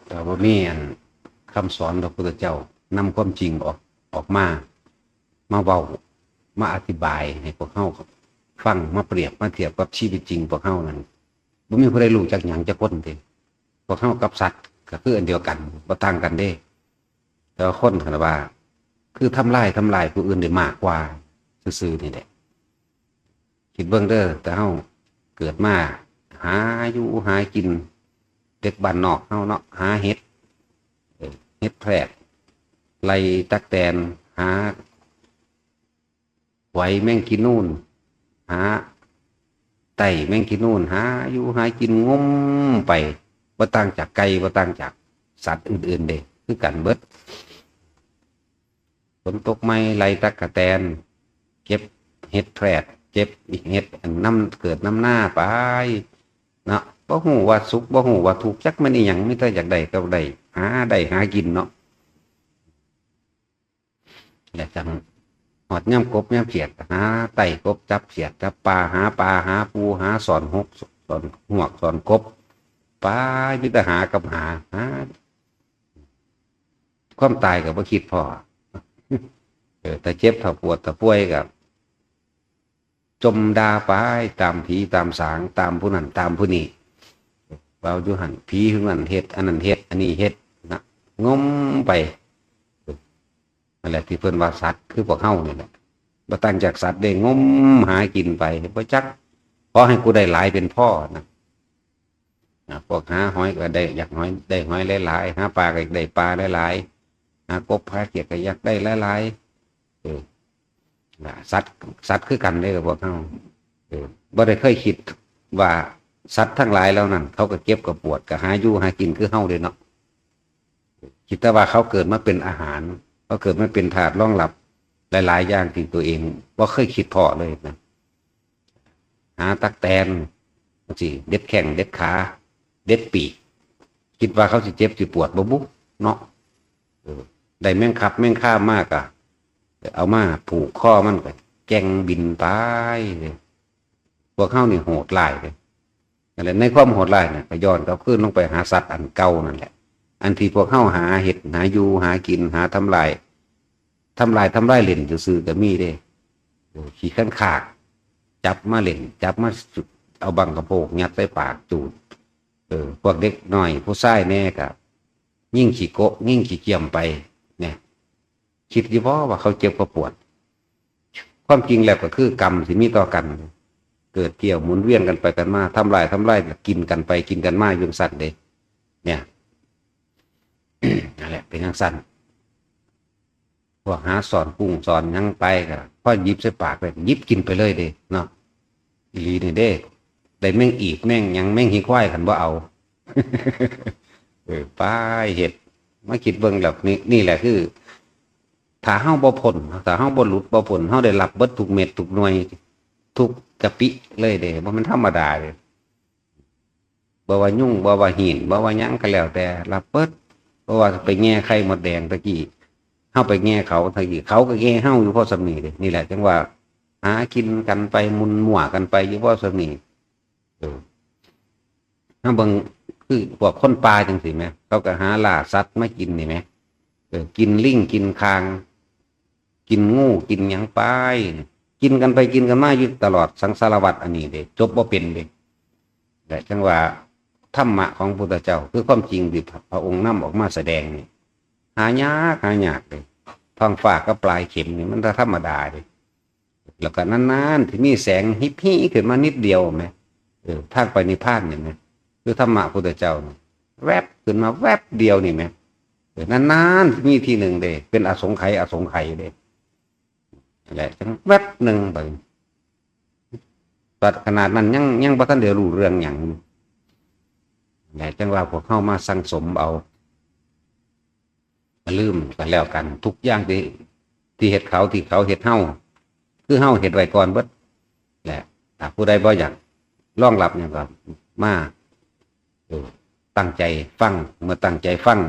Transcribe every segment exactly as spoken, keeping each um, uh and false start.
แต่ว่ามีอันคำสอนพระพุทธเจ้านำความจริงออกออกมา มาเว้า มาอธิบายให้พวกเฮาฟัง มาเปรียบมาเทียบกับชีวิตจริงพวกเฮานั่น บ่มีผู้ใดรู้จักหยังจักคนเด้ พวกเฮากับสัตว์ก็คืออันเดียวกัน บ่ต่างกันเด้ แต่ว่าคนคันว่า คือทำลายทำลายผู้อื่นได้มากกว่าซื่อๆนี่แหละ คิดเบิ่งเด้อ แต่เฮาเกิดมาหาอยู่หากิน เด็กบ้านนอกเฮาเนาะ หาเห็ด เออ เห็ดแพรก ไล่ตั๊กแตน หาหอยแมงกีนูน หาไต่แมงกีนูน หาอยู่หากินงมไป บ่ต่างจากไก่ บ่ต่างจากสัตว์อื่นๆเด้ คือกันเบิด ฝนตกใหม่ไล่ตั๊กแตน เก็บเห็ดแพรก เก็บเห็ดอันนำเกิดนำนาไปเนาะ บ่ฮู้ว่าสุข บ่ฮู้ว่าทุกข์ จักแม่นอีหยัง มีแต่อยากได้ก็ได้ หาได้หากินเนาะ แล้วจั่งฮอดยามกบยามเขียด หาไต่กบ จับเขียดจับปลา หาปลาหาปู หาซ่อนหก ซ่อนฮวก ซ่อนกบ ไป มีแต่หากับหา หา ความตายก็บ่คิดพ้อ เออ ถ้าเจ็บ ถ้าปวด ถ้าป่วยก็จมด่าไปตามผีตามสาง ตามผู้นั้นตามผู้นี้ เว้าอยู่หั่น ผีผู้นั้นเฮ็ด อันนั้นเฮ็ด อันนี้เฮ็ดนะ งมไป นั่นแหละที่เพิ่นว่าสัตว์คือพวกเฮานี่แหละ บ่ต่างจากสัตว์เด้ งมหากินไป บ่จัก ขอให้กูได้หลายเป็นพ่อนะ นะ พวกหาหอยก็ได้ อยากหอย ได้หอยหลายๆ หาปลาก็อยากได้ปลาหลายๆ หากบหาเขียดก็อยากได้หลายๆ เออ นะ สัตว์ สัตว์คือกันเด้อพวกเฮา เออ บ่ได้เคยคิดว่าสัตว์ทั้งหลายเหล่านั้น เขาก็เจ็บก็ปวด ก็หาอยู่หากินคือเฮาเด้เนาะ คิดแต่ว่าเขาเกิดมาเป็นอาหาร เขาเกิดมาเป็นธาตุรองรับหลายๆอย่างที่ตัวเองบ่เคยคิดพ้อเลยนะ หาตั๊กแตน จั่งซี้ เด็ดแข้งเด็ดขา เด็ดปีก คิดว่าเขาสิเจ็บสิปวดบ่บุเนาะ เออ ได้แมงคับแมงค่ามาก็เอามาผูกคอมันก็แก่งบินไปเลย พวกเฮานี่โหดร้ายเลย นั่นแหละ ในความโหดร้ายเนี่ยก็ย้อนกลับคืนลงไปหาสัตว์อันเก่านั่นแหละ อันที่พวกเฮาหาเฮ็ด หาอยู่หากิน หาทำลาย ทำลาย ทำลายเล่นซื่อๆก็มีเด้ เออ ขี้คันคาก จับมาเล่น จับมาจุด เอาบั้งกะโพกยัดใส่ปากจูด เออ พวกเด็กน้อยผู้ชายแน่ก็ยิงขี้โกะ ยิงขี้เกียมไป เนี่ย คิดอยู่บ่ว่าเขาเจ็บเขาปวด ความจริงแล้วก็คือกรรมที่มีต่อกัน เกิดเกี่ยวหมุนเวียนกันไปกันมา ทำลาย ทำลาย กินกันไปกินกันมาอยู่จั่งซั้นเด้ เนี่ย นั่นแหละ เป็นจั่งซั้น พวกหาซ่อนกุ้งซ่อนหยังไปก็พอหยิบใส่ปากไป หยิบกินไปเลยเด้เนาะ อีหลีนี่เด้ ได้แมงอีบแมงหยังแมงหีควายคันบ่เอา เออ ไปเฮ็ด มาคิดเบิ่งแล้ว นี่ นี่แหละคือ ถ้าเฮาบ่พ้น ถ้าเฮาบ่หลุดบ่พ้น เฮาได้รับเบิดทุกเม็ดทุกหน่วย ทุกกะปิเลยเด้ บ่แม่นธรรมดาเด้ บ่ว่ายุง บ่ว่าหิน บ่ว่าหยังก็แล้วแต่ รับเบิด เพราะว่าไปแย่ไข่มดแดงตะกี้ เฮาไปแย่เขาตะกี้ เขาก็แย่เฮาอยู่พอส่ำนี้เด้ นี่แหละจั่งว่า หากินกันไป มุ่นมั่วกันไปอยู่พอส่ำนี้ เออ เฮาเบิ่ง คือพวกคนป่าจั่งซี้แหม เขาก็หาล่าสัตว์มากินนี่แหม เออ กินลิง กินข่าง กินงู กินหยังไป กินกันไปกินกันมาอยู่ตลอดสังสารวัฏอันนี้เด้ จบบ่เป็นเด้ และจั่งว่าธรรมะของพุทธเจ้า คือความจริงที่พระองค์นำออกมาแสดงนี่ หายาก หายากเลย ท้องฟ้ากับปลายเข็มนี่มันธรรมดาเลย แล้วก็นานๆ ที่มีแสงฮิปฮีขึ้นมานิดเดียวแหม เออ ทางไปนิพพานนี่แหม คือธรรมะพุทธเจ้านี่ แวบขึ้นมาแวบเดียวนี่แหม เออ นานๆ ที่มีที่หนึ่งเด้ เป็นอสงไขย อสงไขยเด้ นั่นแหละ จั่งแวบหนึ่งไป ตัดขนาดนั้นยัง ยังบ่ทันได้รู้เรื่องหยัง นั่นแหละ จั่งว่าพวกเฮามาสั่งสมเอา อย่าลืมกันแล้วกัน ทุกอย่างที่ ที่เฮ็ดเขา ที่เขาเฮ็ดเฮา คือเฮาเฮ็ดไว้ก่อนเบิดแหละ ถ้าผู้ใดบ่อยากรองรับหยังก็มา เออ ตั้งใจฟัง เมื่อตั้งใจฟัง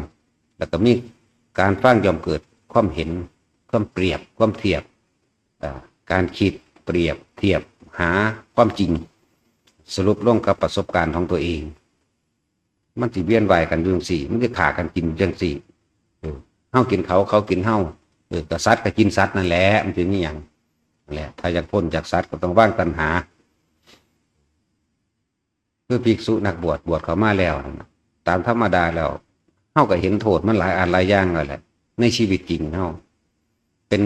แล้วก็มีการฟังย่อมเกิดความเห็น ความเปรียบ ความเทียบ อ่า การคิดเปรียบเทียบหาความจริง สรุปลงกับประสบการณ์ของตัวเอง มันสิเวียนว่ายกันอยู่จังซี่ มันสิฆ่ากันกินจังซี่ เออ เฮากินเขา เขากินเฮา เออ ก็สัตว์ก็กินสัตว์นั่นแหละ มันสิมีหยัง นั่นแหละ ถ้าอยากพ้นจากสัตว์ก็ต้องวางตัณหา คือภิกษุนักบวช บวชเข้ามาแล้วนั่นน่ะ ตามธรรมดาแล้ว เฮาก็เห็นโทษมันหลายอันหลายอย่างแล้วแหละ ในชีวิตจริงเฮา เป็น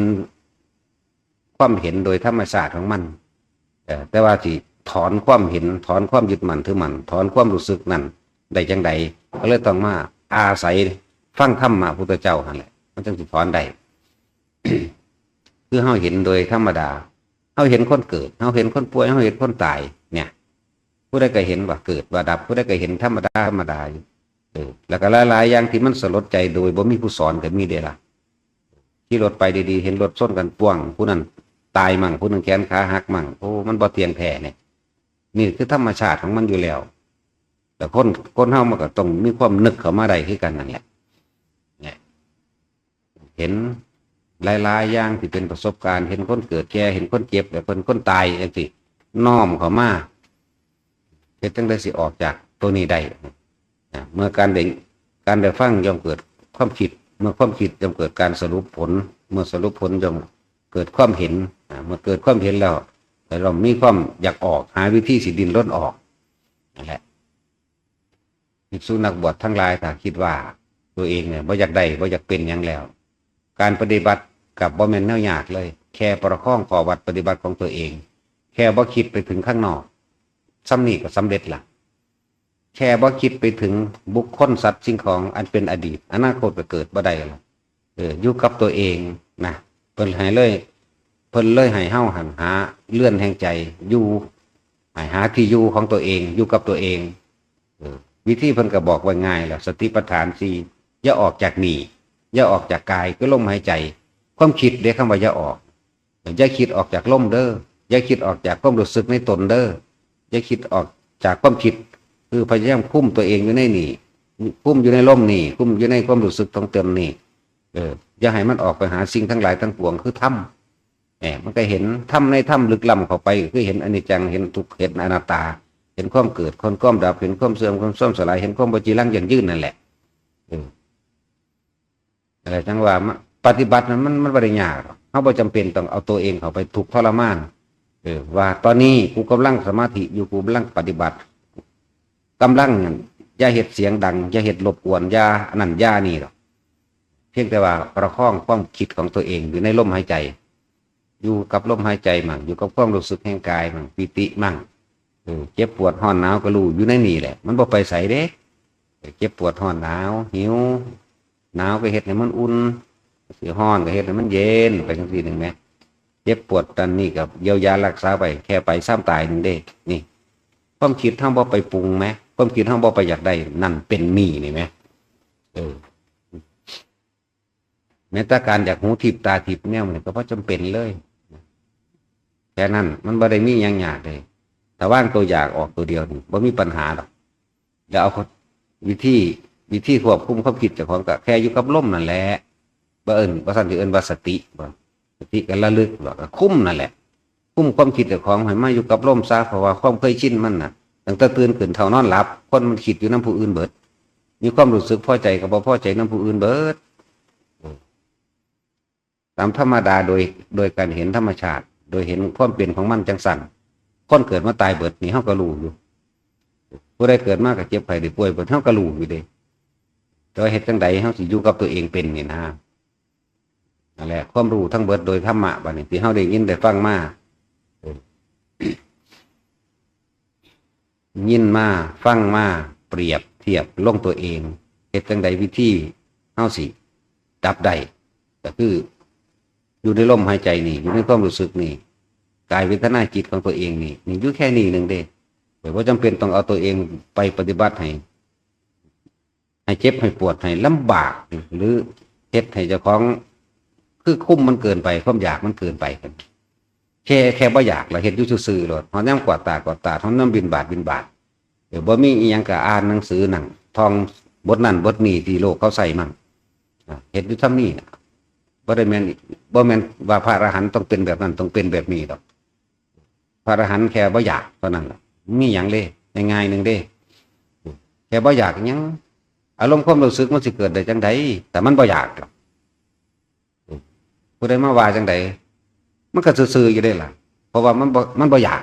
ความเห็นโดยธรรมชาติของมัน เอ่อ แต่ว่าสิถอนความเห็น ถอนความยึดมั่นถือมั่น ถอนความรู้สึกนั่นได้จังใด ก็เลยต้องมาอาศัยฟังธรรมะพุทธเจ้าหั่นแหละ มันจั่งสิถอนได้ คือเฮาเห็นโดยธรรมดา เฮาเห็นคนเกิด เฮาเห็นคนป่วย เฮาเห็นคนตาย เนี่ย ผู้ใดก็เห็นว่าเกิดว่าดับ ผู้ใดก็เห็นธรรมดาธรรมดาอยู่ เออ แล้วก็หลายๆอย่างที่มันสลดใจโดยบ่มีผู้สอนก็มีเด้ล่ะ ขี่รถไปดีๆ เห็นรถชนกันป้วง ผู้นั้นตายมั่ง ผู้หนึ่งแขนขาหักมั่ง โอ้ มันบ่เที่ยงแท้เนี่ย นี่คือธรรมชาติของมันอยู่แล้ว แต่คน คนเฮามันก็ต้องมีความนึกเข้ามาได้คือกันนั่นแหละ เนี่ย เห็นหลายๆอย่างที่เป็นประสบการณ์ เห็นคนเกิดแก่ เห็นคนเจ็บ และเพิ่นคนตายจังซี่ น้อมเข้ามา เฮ็ดจั่งใดสิออกจากตัวนี้ได้นะ เมื่อการได้ การได้ฟังย่อมเกิดความคิด เมื่อความคิดย่อมเกิดการสรุปผล เมื่อสรุปผลย่อมเกิดความเห็น อ่า เมื่อเกิดความเห็นแล้ว ก็ย่อมมีความอยากออก หาวิธีสิดิ้นรนออก นั่นแหละ ภิกษุนักบวชทั้งหลาย ถ้าคิดว่าตัวเองเนี่ยบ่อยากได้ บ่อยากเป็นหยังแล้ว การปฏิบัติกับบ่แม่นแนวยากเลย แค่ประคองข้อวัดปฏิบัติของตัวเอง แค่บ่คิดไปถึงข้างนอก ส่ำนี้ก็สำเร็จละ แค่บ่คิดไปถึงบุคคลสัตว์สิ่งของอันเป็นอดีต อนาคตก็เกิดบ่ได้ละ เออ อยู่กับตัวเองนะ เพิ่นให้เลย เพิ่นเลยให้เฮาหันหาเรือนแห่งใจ อยู่ ให้หาที่อยู่ของตัวเอง อยู่กับตัวเอง เออ วิธีเพิ่นก็บอกไว้ง่ายแล้ว สติปัฏฐานสี่ อย่าออกจากนี่ อย่าออกจากกาย คือลมหายใจ ความคิดเด้ คำว่าอย่าออก อย่าคิดออกจากลมเด้อ อย่าคิดออกจากความรู้สึกในตนเด้อ อย่าคิดออกจากความคิด คือพยายามคุมตัวเองอยู่ในนี่ คุมอยู่ในลมนี่ คุมอยู่ในความรู้สึกของตนนี่ เออ อย่าให้มันออกไปหาสิ่งทั้งหลายทั้งปวง คือธรรม แหม มันก็เห็นธรรมในธรรมลึกล้ำเข้าไป คือเห็นอนิจจัง เห็นทุกข์ เห็นอนัตตา เห็นความเกิด ความ ความดับ เห็นความเสื่อม ความเสื่อมสลาย เห็นความบ่จีรังยั่งยืนนั่นแหละ เออ อะไรจังว่ามาปฏิบัตินั้นมัน มันบ่ได้ยากหรอก เฮาบ่จำเป็นต้องเอาตัวเองเข้าไปทุกข์ทรมาน เออ ว่าตอนนี้กูกำลังสมาธิอยู่ กูกำลังปฏิบัติ กำลังนั่น อย่าเฮ็ดเสียงดัง อย่าเฮ็ดรบกวน อย่าอันนั้นอย่านี่หรอก เพียงแต่ว่าประคองความคิดของตัวเองอยู่ในลมหายใจ อยู่กับลมหายใจมั่ง อยู่กับความรู้สึกแห่งกายมั่ง ปีติมั่ง เออ เจ็บปวดร้อนหนาวก็รู้อยู่ในนี่แหละ มันบ่ไปไสเด้ เจ็บปวดร้อนหนาว หิว หนาวก็เฮ็ดให้มันอุ่น สิร้อนก็เฮ็ดให้มันเย็น ไปจังซี่หนึ่งแหม เจ็บปวดนั่นนี่ก็เยียวยารักษาไป แค่ไปซ้ำตายหนึ่งเด้ นี่ ความคิดเฮาบ่ไปปรุงแหม ความคิดเฮาบ่ไปอยากได้ นั่นเป็นนี่นี่แหม เออ แม้แต่การอยากหูทิพย์ตาทิพย์แนวนี้ก็บ่จำเป็นเลย แค่นั้น มันบ่ได้มีหยังยากเลย ถ้าวางตัวอยากออกตัวเดียวนี่ บ่มีปัญหาดอก แล้วเอาวิธี วิธีควบคุมความคิดเจ้าของก็แค่อยู่กับลมนั่นแหละ บ่เอิ้น บ่ซั่นสิเอิ้นว่าสติบ่ สติก็ระลึกบ่ ก็คุมนั่นแหละ คุมความคิดเจ้าของให้มาอยู่กับลมซะ เพราะว่าความเคยชินมันน่ะ ตั้งแต่ตื่นขึ้นเท่านอนหลับ คนมันคิดอยู่นำผู้อื่นเบิด มีความรู้สึกพอใจก็บ่พอใจนำผู้อื่นเบิด ตามธรรมดาโดย โดยการเห็นธรรมชาติ โดยเห็นความเป็นของมันจังซั่น คนเกิดมาตายเบิดนี่เฮาก็รู้อยู่ ผู้ใดเกิดมาก็เจ็บไข้ได้ป่วยเบิด เฮาก็รู้อยู่เด้ แต่ว่าเฮ็ดจั่งใดเฮาสิอยู่กับตัวเองเป็นนี่นะ นั่นแหละ ความรู้ทั้งเบิดโดยธรรมะบัดนี้ที่เฮาได้ยินได้ฟังมา เออ ยินมา ฟังมา เปรียบเทียบลงตัวเอง เฮ็ดจั่งใดวิธีเฮาสิดับได้ ก็คือ อยู่ในลมหายใจนี่ อยู่ในความรู้สึกนี่ กายเวทนาจิตของตัวเองนี่ นี่อยู่แค่นี้หนึ่งเด้ โดยบ่จำเป็นต้องเอาตัวเองไปปฏิบัติให้ ให้เจ็บให้ปวดให้ลำบาก หรือเฮ็ดให้เจ้าของ คือคุมมันเกินไป ความอยากมันเกินไป แค่ แค่บ่อยากละเฮ็ดอยู่ซื่อๆโลด ฮอดยามกวาดตากวาดตา ฮอดยามบิณฑบาตบิณฑบาต เออ บ่มีอีหยังก็อ่านหนังสือนั่งท่องบทนั่นบทนี้ที่โลกเขาใส่มั่ง อ่ะ เฮ็ดอยู่ส่ำนี้น่ะ บ่ได้แม่น บ่แม่นว่าพระอรหันต์ต้องเป็นแบบนั้น ต้องเป็นแบบนี้ดอก พระอรหันต์แค่บ่อยากเท่านั้นล่ะ มีหยังเด้ ง่ายๆหนึ่งเด้ ค่บ่อยากหยัง อารมณ์ความรู้สึกมันสิเกิดได้จังใด แต่มันบ่อยากหรอก ผู้ใดมาว่าจังใด มันก็ซื่อๆอยู่เด้ล่ะ เพราะว่ามันบ่มันบ่อยาก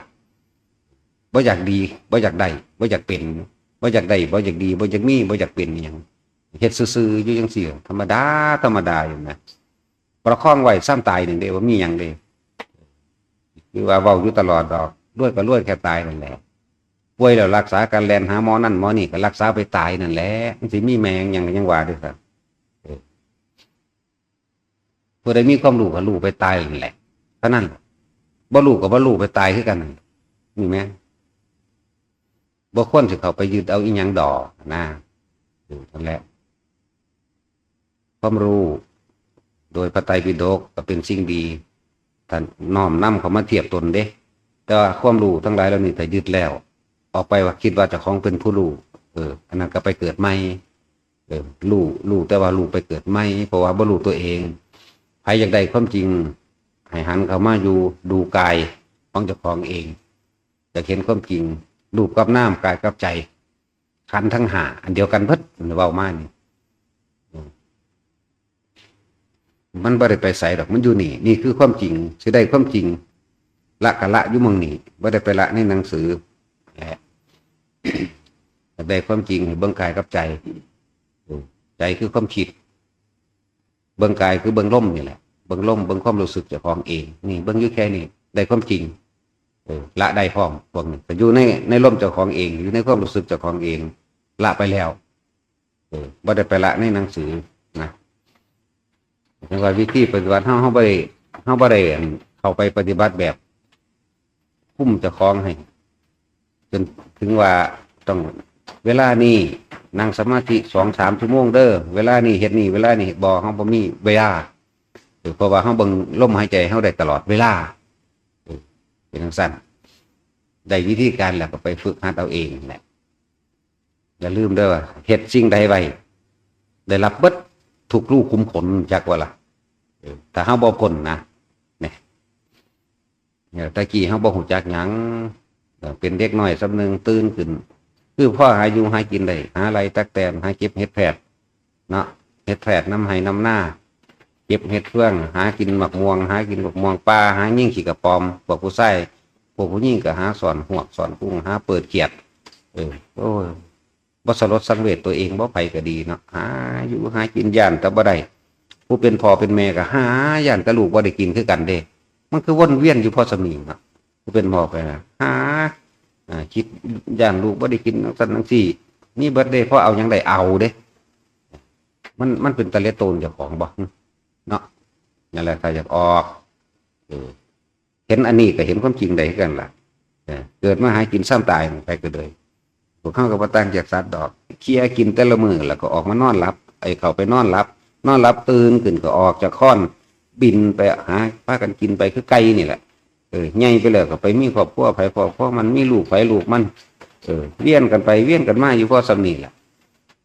บ่อยากดี บ่อยากได้ บ่อยากเป็น บ่อยากได้ บ่อยากดี บ่อยากมี บ่อยากเป็นอิหยัง เฮ็ดซื่อๆอยู่จังซี่ ธรรมดา ธรรมดาอยู่นะ ประคองไว้ซ้ำตายหนึ่งเด้ บ่มีหยังเด้ คือว่าเว้าอยู่ตลอดดอก รวยก็รวยแค่ตายนั่นแหละ ป่วยแล้วรักษา การแล่นหาหมอนั่นหมอนี่ก็รักษาไปตายนั่นแหละ มันสิมีแม่งหยังก็ยังว่าเด้อครับ เออ ผู้ใดมีความรู้ก็รู้ไปตายนั่นแหละ เท่านั้น บ่รู้ก็บ่รู้ไปตายคือกันนั่น นี่แม่น บ่ควรสิเข้าไปยึดเอาอีหยังดอกนะ เออ นั่นแหละ ความรู้โดยพระไตรปิฎกก็เป็นสิ่งดี ถ้าน้อมนำเข้ามาเทียบตนเด้ แต่ว่าความรู้ทั้งหลายเหล่านี้ถ้ายึดแล้ว ออกไปว่าคิดว่าเจ้าของเป็นผู้รู้ เออ อันนั้นก็ไปเกิดใหม่ เออ รู้ รู้แต่ว่ารู้ไปเกิดใหม่ เพราะว่าบ่รู้ตัวเอง ใครอยากได้ความจริง ให้หันเข้ามาอยู่ดูกายของเจ้าของเอง อยากเห็นความจริง รูปกับนาม กายกับใจ ขันธ์ทั้งห้า อันเดียวกันเบิด เว้ามานี่ อืม มันบ่ได้ไปไสดอก มันอยู่นี่ นี่คือความจริง สิได้ความจริง ละกะละอยู่หม่องนี่ บ่ได้ไปละในหนังสือ แหละ อยากได้ความจริงให้เบิ่งกายกับใจ อืม ใจคือความคิด เบิ่งกายคือเบิ่งลมนี่แหละ เบิ่งลม เบิ่งความรู้สึกเจ้าของเอง นี่เบิ่งอยู่แค่นี้ ได้ความจริง เออ ละได้พร้อม พวกนี้ก็อยู่ใน ในลมเจ้าของเอง อยู่ในความรู้สึกเจ้าของเอง ละไปแล้ว เออ บ่ได้ไปละในหนังสือนะ เรียกว่าวิธีปฏิบัติเฮา เฮาบ่ได้ เฮาบ่ได้ อั่น เข้าไปปฏิบัติแบบคุมเจ้าของให้ จนถึงว่าต้องเวลานี้นั่งสมาธิสองสามชั่วโมงเด้อ เวลานี้เฮ็ดนี่ เวลานี้เฮ็ด บ่ เฮาบ่มีเวลา เออ เพราะว่าเฮาเบิ่งลมหายใจเฮาได้ตลอดเวลา เออ เป็นจั่งซั้น ได้วิธีการแล้วก็ไปฝึกหัดเอาเองแหละ อย่าลืมเด้อว่าเฮ็ดสิ่งใดไว้ ได้รับเบิดทุกรูขุมขน จักว่าล่ะ เออ ถ้าเฮาบ่พ้นนะ เนี่ย เนี่ย แต่กี้เฮาบ่ฮู้จักหยัง เออ เป็นเด็กน้อยส่ำหนึ่ง ตื่นขึ้น คือพอหาอยู่หากินได้ หาไล่ตักแตน หาเก็บเห็ดแผด เนาะ เห็ดแผดนำไฮ่นำนา เก็บเห็ดเฟือง หากินหมากม่วง หากินหมากม่วงป่า หายิงขี้กระป๋อม พวกผู้ชาย พวกผู้หญิงก็หาซ่อนฮวกซ่อนกุ้ง หาเปิดเขียด เออ โอ้ย บ่สลดสังเวชตัวเองบ่ ไผก็ดีเนาะ หาอยู่หากิน ย้านแต่บ่ได้ ผู้เป็นพ่อเป็นแม่ก็หา ย้านแต่ลูกบ่ได้กินคือกันเด้ มันคือวนเวียนอยู่พอส่ำนี้เนาะ ผู้เป็นพ่อไปนะ หา อ่า คิดย้านลูกบ่ได้กินจั่งซั้นจั่งซี้ มีเบิดเด้ พอเอาหยังได้เอาเด้ มัน มันเป็นตะเลโตนเจ้าของบ่ เนาะ นั่นแหละ ถ้าอยากออก เออ เห็นอันนี้ก็เห็นความจริงได้คือกันล่ะ เออ เกิดมาหากินซ้ำตายไปก็เลย พวกเฮาก็บ่ต่างจากสัตว์ดอก เคลียร์กินแต่ละมื้อแล้วก็ออกมานอนหลับ ไอ้เข้าไปนอนหลับ นอนหลับตื่นขึ้นก็ออกจากคอน บินไปหา พากันกินไปคือไก่นี่แหละ เออ ใหญ่ไปแล้วก็ไปมีครอบครัวไผครอบครัวมัน มีลูกไผลูกมัน เออ เวียนกันไปเวียนกันมาอยู่พอส่ำนี้แหละ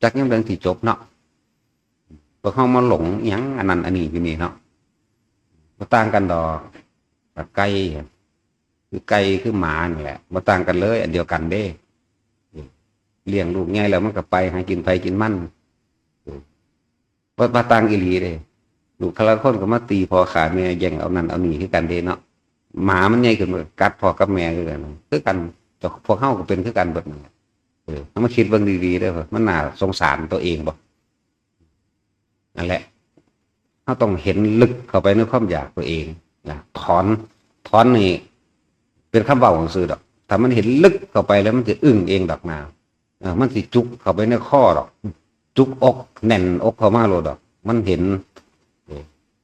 จักยามใดสิจบเนาะ พวกเฮามาหลงอิหยังอันนั้นอันนี้อยู่นี่เนาะ บ่ต่างกันดอก กับไก่ คือไก่คือหมานี่แหละ บ่ต่างกันเลย อันเดียวกันเด้ เลี้ยงลูกใหญ่แล้วมันก็ไปหากินไผกินมัน บ่ บ่ต่างอีหลีเด้ ลูกแต่ละคนก็มาตีพ่อฆ่าแม่ แย่งเอานั่นเอานี่คือกันเด้เนาะ หมามันใหญ่ขึ้นมันก็กัดพ่อกับแม่คือกัน คือกัน แต่พวกเฮาก็เป็นคือกันเบิดนั่นแหละ เออ เฮามาคิดเบิ่งดีๆเด้อ มันน่าสงสารตัวเองบ่ นั่นแหละ เฮาต้องเห็นลึกเข้าไปในความอยากตัวเองนะ ถอน ถอนนี่เป็นคำเว้าซื่อดอก ถ้ามันเห็นลึกเข้าไปแล้วมันสิอึ้งเองดอกนา เออ มันสิจุกเข้าไปในคอดอก จุกอก แน่นอกเข้ามาโลดดอก มันเห็น เออ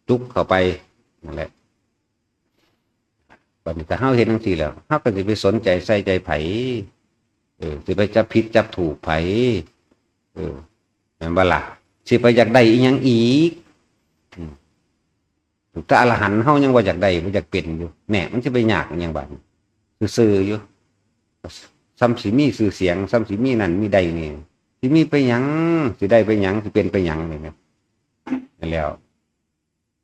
จุกเข้าไป นั่นแหละ บัดนี้ถ้าเฮาเห็นจั่งซี้แล้ว เฮาก็สิไปสนใจใส่ใจไผ เออ สิไปจับผิดจับถูกไผ เออ แม่นบ่ล่ะ สิไปอยากได้อีหยังอีก อืม แต่อรหันต์เฮายังว่าอยากได้ บ่อยากเป็นอยู่ แน่ มันสิไปยากอิหยังบาดนี้ ซื่อๆอยู่ ส่ำสิมีชื่อเสียง ส่ำสิมีนั่นมีได้นี่ สิมีไปหยัง สิได้ไปหยัง สิเป็นไปหยังนี่นะ นั่นแหล้ว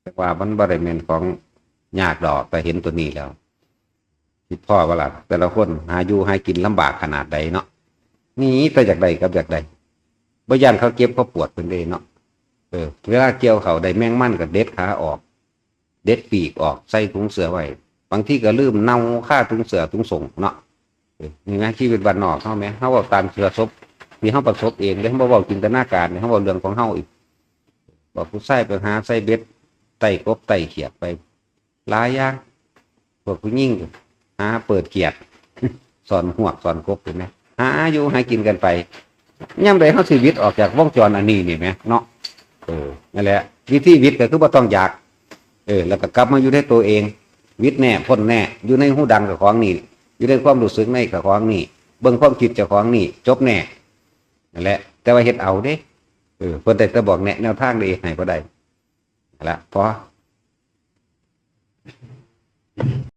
แต่ว่ามันบ่ได้แม่นของยากดอก แต่เห็นตัวนี้แล้ว คิดพอบ่ล่ะ แต่ละคนหาอยู่หากินลำบากขนาดใดเนาะ นี่แต่อยากได้กับอยากได้ บ่ย่านเขาเจ็บเขาปวดเพิ่นเด้เนาะ เออ เวลาเกี่ยวข้าวได้แมงมันก็เด็ดขาออก เด็ดปีกออก ใส่ถุงเสื้อไว้ บางทีก็ลืมเน่าคาถุงเสื้อถุงส่งเนาะ เออ นี่นะชีวิตบ้านนอกเฮาแหม เฮาเว้าตามเสื้อศพ ที่เฮาประสบเองเด้ เฮาบ่เว้าจินตนาการเด้ เฮาเว้าเรื่องของเฮาอีก บอกผู้ชายไปหาใส่เบ็ด ไต่กบไต่เขียดไป หลายอย่าง พวกผู้หญิงก็หาเปิดเขียด ซ่อนฮวกซ่อนกบ เห็นไหม หาอยู่หากินกันไป ยามใดเฮาสิหวิดออกจากวงจรอันนี้นี่แหมเนาะ เออ นั่นแหละ วิธีหวิดก็คือบ่ต้องอยาก เออ แล้วก็กลับมาอยู่ในตัวเอง หวิดแน่ พ้นแน่ อยู่ในฮูดังเจ้าของนี่ อยู่ในความรู้สึกในเจ้าของนี่ เบิ่งความคิดเจ้าของนี่ จบแน่ นั่นแหละ แต่ว่าเฮ็ดเอาเด้ เออ เพิ่นได้แต่บอกแนะแนวทางเด้ ให้บ่ได้ นั่นละ พอ